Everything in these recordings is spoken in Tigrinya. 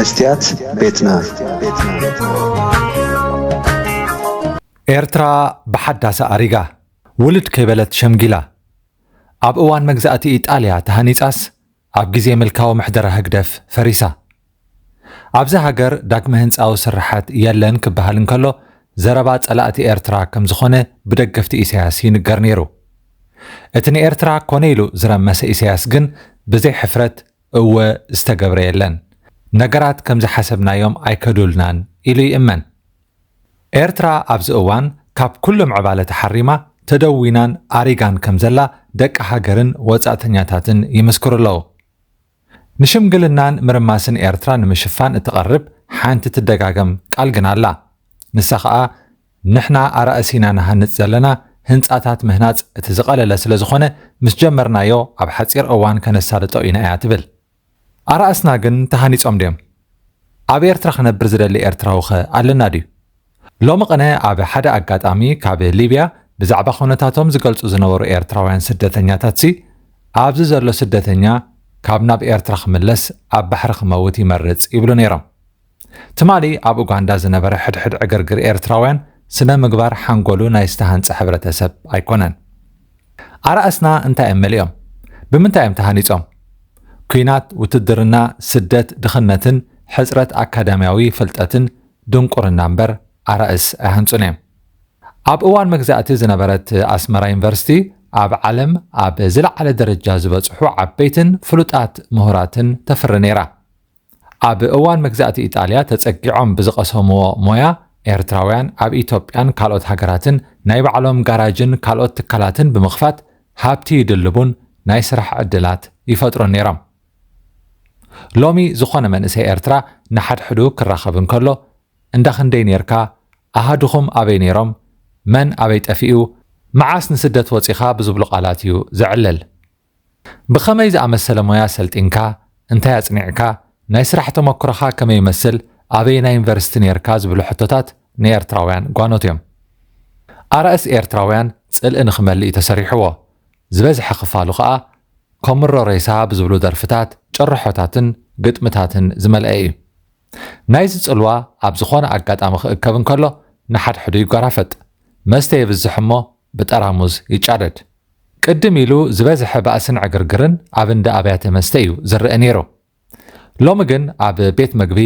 ስትያት ቤትና። ኤርትራ ብሓዳሳ ኣሪጋ፣ ውልድ ከይበለት ሸምጊላ። ኣብ እዋን መግዛእቲ ኢጣልያ ተሃኒጻስ፣ ኣብ ግዜ ምልካዊ ምሕደራ ህግደፍ ፈሪሳ። ኣብዚ ሃገር ዳግመ ህንጻዊ ስርሓት የለን ክበሃል እንከሎ፣ ዘረባ ጸላእቲ ኤርትራ ከም ዝኾነ ብደገፍቲ ኢሳያስ ይንገር ነይሩ። እቲ ንኤርትራ ኮነ ኢሉ ዝረመሰ ኢሳያስ ግን ብዘይ ሕፍረት፣ እወ፣ ዝተገብረ የለን፣ ነገራት ከም ዝሓሰብናዮም ኣይከዱልናን ኢሉ ይእመን። ኤርትራ ኣብዚ እዋን ካብ ኩሉ ምዕባለ ተሓሪማ፣ ተደዊናን ኣሪጋን ከም ዘላ ደቂ ሃገርን ወጻእተኛታትን ይምስክሩ ኣለዉ። ንሽምግልናን ምርማስን ኤርትራ ንምሽፋን እትቐርብ ሓንቲ ትደጋገም ቃል ግን ኣላ። ንሳ ኸኣ፣ ንሕና ኣራእሲና ንሃንጽ ዘለና፣ ህንጻታት ምህናጽ እቲ ዝቐለለ ስለ ዝኾነ፣ ምስ ጀመርናዮ ኣብ ሓጺር እዋን ከነሳልጦ ኢና እያ ትብል። ኣራእስና ግን ተሃኒጾም ድዮም? ኣብ ኤርትራ ክነብር ዝደሊ ኤርትራዊ ኸ ኣለና ድዩ? ሎሚ ቅነ ኣብ ሓደ ኣጋጣሚ ካብ ሊብያ ብዛዕባ ኩነታቶም ዝገልጹ ዝነበሩ ኤርትራውያን ስደተኛታትሲ፣ ኣብዚ ዘሎ ስደተኛ ካብ ናብ ኤርትራ ክምለስ ኣብ ባሕሪ ክመውት ይመርጽ ይብሉ ነይሮም። ትማሊ ኣብ ኡጋንዳ ዝነበረ ሕድሕድ ዕግርግር ኤርትራውያን ስነ ምግባር ሓንጎሉ ናይ ዝተሃንጸ ሕብረተሰብ ኣይኮነን። ኣራእስና እንታይ እዮም መሊኦም? ብምንታይ እዮም ተሃኒጾም? ኲናት፣ ውትድርና፣ ስደት፣ ድኽነትን ሕጽረት ኣካዳሚያዊ ፍልጠትን ድንቁርና እምበር ኣራእስ ኣይሃንጹን እዮም። ኣብ እዋን መግዛእቲ ዝነበረት ኣስመራ ዩኒቨርሲቲ ኣብ ዓለም ኣብ ዝለዓለ ደረጃ ዝበጽሑ ዓበይትን ፍሉጣት ምሁራትን ተፍሪ ነይራ። ኣብ እዋን መግዛእቲ ኢጣልያ ተጸጊዖም ብዝቐሰምዎ ሞያ ኤርትራውያን ኣብ ኢትዮጵያን ካልኦት ሃገራትን ናይ ባዕሎም ጋራጅን ካልኦት ትካላትን ብምኽፋት ሃብቲ ይድልቡን ናይ ስራሕ ዕድላት ይፈጥሩን ነይሮም። ሎሚ ዝኾነ መንእሰይ ኤርትራ ንሓድሕዱ ክራኸብ እንከሎ፣ እንዳ ክንደይ ኔርካ፣ ኣሃዱኹም ኣበይ ኔሮም፣ መን ኣበይ ጠፊኡ፣ መዓስ ንስደት ወጺኻ ብዝብሉ ቃላት እዩ ዘዕልል። ብኸመይ ዝኣመሰለ ሞያ ሰልጢንካ፣ እንታይ ኣጽኒዕካ፣ ናይ ስራሕ ተመክሮኻ ከመይ ይመስል፣ ኣበየናይ ዩኒቨርሲቲ ኔርካ ዝብሉ ሕቶታት ንኤርትራውያን ጓኖት እዮም። ኣራእስ ኤርትራውያን ጽልኢ ንኽመልእ እዩ ተሰሪሕዎ። ዝበዝሐ ክፋሉ ኸኣ ከምሮ ሬሳ ብዝብሉ ደርፍታት፣ ጭርሖታትን ግጥምታትን ዝመልአ እዩ። ናይዚ ጽልዋ ኣብ ዝኾነ ኣጋጣሚ ክእከብ እንከሎ ንሓድሕዱ ይጓራፈጥ። መስተ የብዝሕ እሞ ብጠራሙዝ ይጫደድ። ቅድም ኢሉ ዝበዝሐ ባእስን ዕግርግርን ኣብ እንዳ ኣብያተ መስተ እዩ ዝረአ ነይሩ። ሎሚ ግን ኣብ ቤት መግቢ፣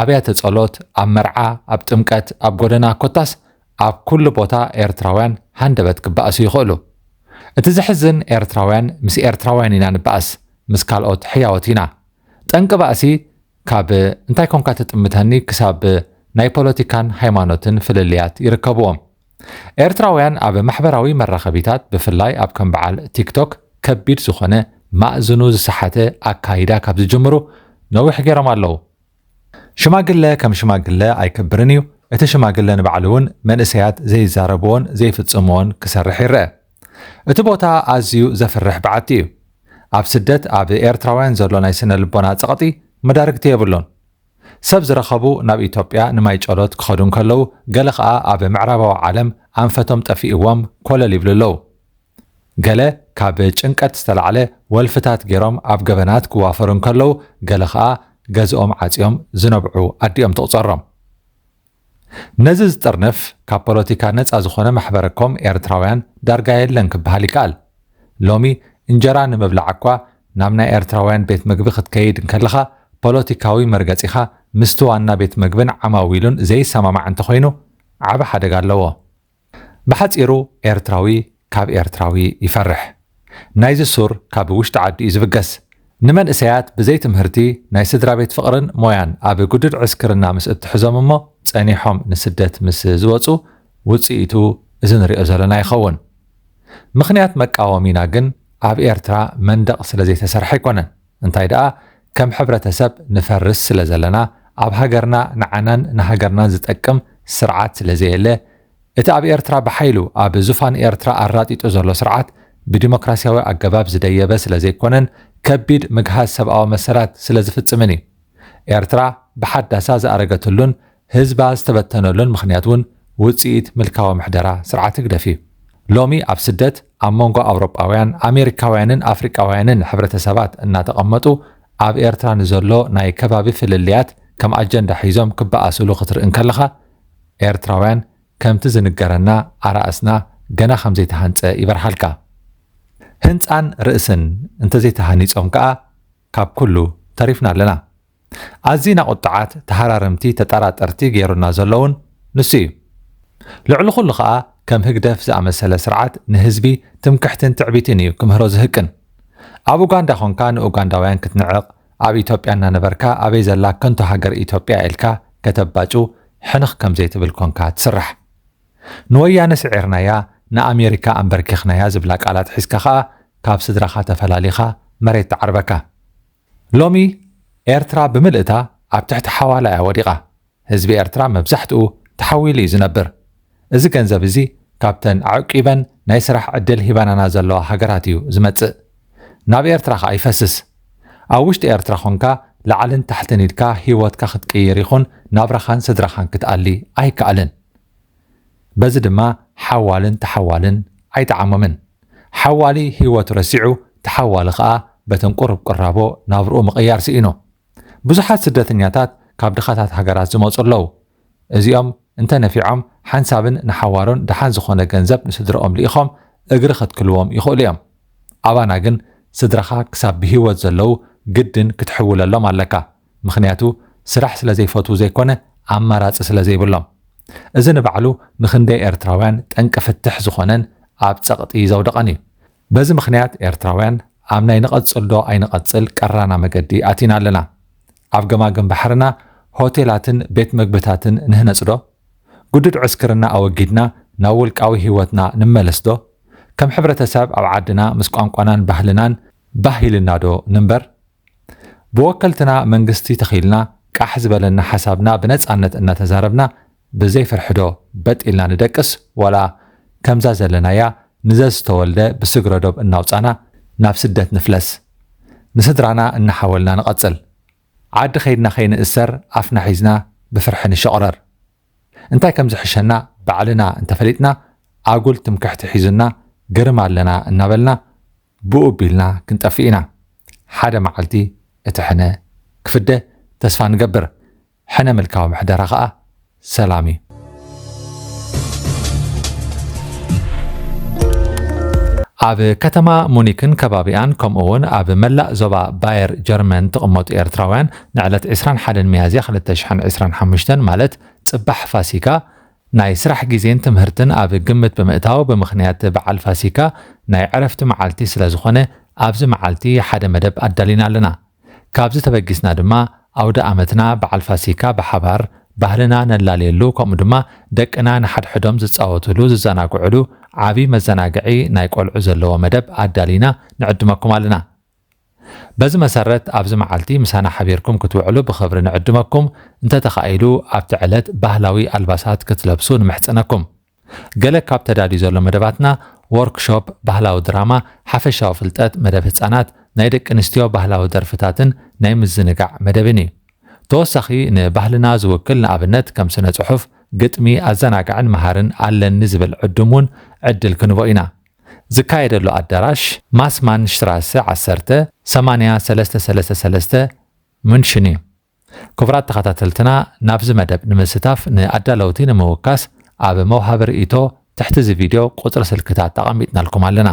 ኣብያተ ጸሎት፣ ኣብ መርዓ፣ ኣብ ጥምቀት፣ ኣብ ጎደና ኮታስ ኣብ ኩሉ ቦታ ኤርትራውያን ሃንደበት ክበኣሱ ይኽእሉ። እቲ ዘሕዝን ኤርትራውያን ምስ ኤርትራውያን ኢና ንበኣስ፣ ምስ ካልኦት ሕያዎት ኢና። ጠንቂ ባእሲ ካብ እንታይ ኮንካ ትጥምተኒ ክሳብ ናይ ፖለቲካን ሃይማኖትን ፍልልያት ይርከብዎም። ኤርትራውያን ኣብ ማሕበራዊ መራኸቢታት ብፍላይ ኣብ ከም በዓል ቲክቶክ ከቢድ ዝኾነ ማእዝኑ ዝሰሓተ ኣካይዳ ካብ ዝጅምሩ ነዊሕ ገይሮም ኣለዉ። ሽማግለ ከም ሽማግለ ኣይከብርን እዩ። እቲ ሽማግለ ንባዕሉ እውን መንእሰያት ዘይዛረብዎን ዘይፍጽምዎን ክሰርሕ ይረአ። እቲ ቦታ ኣዝዩ ዘፍርሕ በዓቲ እዩ። ኣብ ስደት ኣብ ኤርትራውያን ዘሎ ናይ ስነ ልቦና ጸቕጢ መዳርግቲ የብሉን። ሰብ ዝረኸቡ ናብ ኢትዮጵያ ንማይ ጨሎት ክኸዱ እንከለዉ፣ ገለ ኸኣ ኣብ ምዕራባዊ ዓለም ኣንፈቶም ጠፊእዎም ኮለል ይብሉ ኣለዉ። ገለ ካብ ጭንቀት ዝተላዕለ ወልፍታት ገይሮም ኣብ ገበናት ክዋፈሩ እንከለዉ፣ ገለ ኸኣ ገዝኦም ዓጽዮም ዝነብዑ ኣዲኦም ትቑጸሮም። ነዚ ዝጥርንፍ ካብ ፖለቲካ ነጻ ዝኾነ ማሕበረ ኮም ኤርትራውያን ዳርጋ የለን ክበሃል ይከኣል። ሎሚ እንጀራ ንምብላዕ እኳ ናብ ናይ ኤርትራውያን ቤት ምግቢ ክትከይድ እንከለኻ ፖለቲካዊ መርገጺኻ ምስቲ ዋና ቤት ምግብን ዓማዊሉን ዘይሰማማዕ እንተኾይኑ ዓቢ ሓደጋ ኣለዎ። ብሓጺሩ ኤርትራዊ ካብ ኤርትራዊ ይፈርሕ። ናይዚ ሱር ካብ ውሽጢ ዓዲ እዩ ዝብገስ። ንመንእሰያት ብዘይ ትምህርቲ ናይ ስድራ ቤት ፍቕርን ሞያን ኣብ ግዱድ ዕስክርና ምስ እትሕዞም እሞ ጸኒሖም ንስደት ምስ ዝወጹ ውጽኢቱ እዚ ንሪኦ ዘለና ይኸውን። ምኽንያት መቃወሚና ግን ኣብ ኤርትራ መንደቕ ስለ ዘይተሰርሐ ኣይኮነን። እንታይ ደኣ ከም ሕብረተሰብ ንፈርስ ስለ ዘለና ኣብ ሃገርና ንዓናን ንሃገርናን ዝጠቅም ስርዓት ስለ ዘየለ እቲ ኣብ ኤርትራ ብሓይሉ ኣብ ዙፋን ኤርትራ ኣራጢጡ ዘሎ ስርዓት ብዲሞክራሲያዊ ኣገባብ ዝደየበ ስለ ዘይኮነን ከቢድ ምግሃስ ሰብኣዊ መሰላት ስለ ዝፍጽምን እዩ። ኤርትራ ብሓዳሳ ዝኣረገትሉን ህዝባ ዝተበተነሉን ምኽንያት እውን ውጽኢት ምልካዊ ምሕደራ ስርዓት ህግደፍ እዩ። ሎሚ ኣብ ስደት ኣብ መንጎ ኣውሮጳውያን፣ ኣሜሪካውያንን ኣፍሪቃውያንን ሕብረተሰባት እናተቐመጡ ኣብ ኤርትራ ንዘሎ ናይ ከባቢ ፍልልያት ከም ኣጀንዳ ሒዞም ክበኣስሉ ክትርኢ እንከለኻ፣ ኤርትራውያን ከምቲ ዝንገረና ኣራእስና ገና ከም ዘይተሃንጸ ይበርሃልካ። ህንጻን ርእስን እንተዘይተሃኒጾም ከኣ ካብ ኩሉ ተሪፍና ኣለና። ኣዚና ቁጥዓት፣ ተሃራረምቲ፣ ተጠራጠርቲ ገይሩና ዘሎ እውን ንሱ እዩ። ልዕሊ ኩሉ ኸኣ ከም ህግደፍ ዝኣመሰለ ስርዓት ንህዝቢ ትምክሕትን ትዕቢትን እዩ ክምህሮ ዝህቅን። ኣብ ኡጋንዳ ኾንካ ንኡጋንዳውያን ክትንዕቕ፣ ኣብ ኢትዮጵያ እናነበርካ ኣበይ ዘላ ከንቶ ሃገር ኢትዮጵያ ኢልካ ከተባጩ ሕንኽ ከም ዘይትብል ኮንካ ትስራሕ። ንወያነ ስዒርናያ፣ ንኣሜሪካ ኣንበርኪኽናያ ዝብላ ቃላት ሒዝካ ኸኣ ካብ ስድራኻ ተፈላሊኻ መሬት ትዓርበካ። ሎሚ ኤርትራ ብምልእታ ኣብ ትሕቲ ሓዋላ እያ ወዲቓ። ህዝቢ ኤርትራ መብዛሕትኡ ተሓዊሉ እዩ ዝነብር። እዚ ገንዘብ እዚ ካብተን ኣዕቂበን ናይ ስራሕ ዕድል ሂበናና ዘለዋ ሃገራት እዩ ዝመጽእ። ናብ ኤርትራ ኸኣ ይፈስስ። ኣብ ውሽጢ ኤርትራ ኾንካ ላዕልን ታሕትን ኢልካ ህይወትካ ክትቅይር ይኹን ናብራኻን ስድራኻን ክትኣሊ ኣይከኣልን። በዚ ድማ ሓዋልን ተሓዋልን ኣይጠዓሞምን። ሓዋሊ ህይወቱ ረሲዑ ተሓዋሊ ኸኣ በተን ቁሩብ ቅራቦ ናብርኡ ምቕያር ስኢኑ። ብዙሓት ስደተኛታት ካብ ድኻታት ሃገራት ዝመጹ ኣለዉ። እዚኦም እንተ ነፊዖም ሓንሳብን ንሓዋሩን ደሓን ዝኾነ ገንዘብ ንስድርኦም ልኢኾም እግሪ ከትክልዎም ይኽእሉ እዮም። ኣባና ግን ስድራኻ ክሳብ ብህይወት ዘለዉ ግድን ክትሕውለሎም ኣለካ። ምኽንያቱ ስራሕ ስለ ዘይፈትዉ ዘይኮነ ኣማራጺ ስለ ዘይብሎም። እዚ ንባዕሉ ንኽንደይ ኤርትራውያን ጠንቂ ፍትሕ ዝኾነን ኣብ ጸቕጢ ዘውደቐን እዩ። በዚ ምኽንያት ኤርትራውያን ኣብ ናይ ንቐጽል ዶ ኣይንቐጽል ቀራና መገዲ ኣቲና ኣለና። ኣብ ገማግም ባሕርና ሆቴላትን ቤት መግብታትን ንህነጽ ዶ? ግዱድ ዕስክርና ኣወጊድና ናብ ውልቃዊ ህይወትና ንመለስ ዶ? ከም ሕብረተሰብ ኣብ ዓድና ምስ ቋንቋናን ባህልናን ባህ ኢልና ዶ ንንበር? ብወከልትና መንግስቲ ተኺልና ቃሕ ዝበለና ሓሳብና ብነጻነት እናተዛረብና ብዘይ ፍርሒ ዶ በጥ ኢልና ንደቅስ? ዋላ ከምዛ ዘለናያ ንዘዝተወልደ ብስግረ ዶብ እናውጻና ናብ ስደት ንፍለስ? ንስድራና እናሓወልና ንቐጽል። ዓዲ ኸይድና ኸይንእሰር ኣፍና ሒዝና ብፍርሒ ንሸቑረር። እንታይ ከም ዝሕሸና ባዕልና እንተፈሊጥና ኣጉል ትምክሕቲ ሒዙና ግርም ኣለና እናበልና ብኡ ቢልና ክንጠፍእ ኢና። ሓደ መዓልቲ እቲ ሕነ ክፍደ ተስፋ ንገብር። ሕነ ምልካዊ ምሕደራ ኸኣ ሰላም እዩ። ኣብ ከተማ ሙኒክን ከባቢኣን ከምኡ እውን ኣብ መላእ ዞባ ባየር ጀርመን ትቕመጡ ኤርትራውያን ንዕለት ዕስራን ሓደን ሚያዝያ ክልተ ሽሕን ዕስራን ሓሙሽተን ማለት ጽባሕ ፋሲካ ናይ ስራሕ ግዜን ትምህርትን ኣብ ግምት ብምእታው ብምኽንያት በዓል ፋሲካ ናይ ዕረፍቲ መዓልቲ ስለ ዝኾነ ኣብዚ መዓልቲ ሓደ መደብ ኣዳሊና ኣለና። ካብዚ ተበጊስና ድማ ኣውደ ኣመትና በዓል ፋሲካ ብሓባር ባህልና ነላልየሉ ከምኡ ድማ ደቅና ንሓድሕዶም ዝጻወቱሉ ዝዘናግዑሉ ዓቢ መዘናግዒ ናይ ቆልዑ ዘለዎ መደብ ኣዳሊና ንዕድመኩም ኣለና። በዚ መሰረት ኣብዚ መዓልቲ ምሳና ሓቢርኩም ክትውዕሉ ብኽብሪ ንዕድመኩም፣ እንተተኻኢሉ ኣብቲ ዕለት ባህላዊ ኣልባሳት ክትለብሱ ንምሕጽነኩም። ገለ ካብ ተዳልዩ ዘሎ መደባትና ወርክሾፕ ባህላዊ ድራማ፣ ሓፈሻዊ ፍልጠት፣ መደብ ህጻናት፣ ናይ ደቂ ኣንስትዮ ባህላዊ ደርፍታትን ናይ ምዝንጋዕ መደብን እዩ። ተወሳኺ ንባህልና ዝውክል ንኣብነት ከም ስነ ጽሑፍ፣ ግጥሚ፣ ኣዘናጋዕን መሃርን ኣለኒ ዝብል ዕዱም እውን ዕድል ክንቦ ኢና። ዝካየደሉ ኣዳራሽ ማስማን ሽትራሰ ዓሰርተ ሰማንያ ሰለስተ ሰለስተ ሰለስተ ሙንሽን እዩ። ክቡራት ተኸታተልትና ናብዚ መደብ ንምስታፍ ንኣዳለውቲ ንምውካስ ኣብ መውሃቢ ርእይቶ ትሕቲ እዚ ቪድዮ ቁጽሪ ስልክታት ኣቐሚጥናልኩም ኣለና።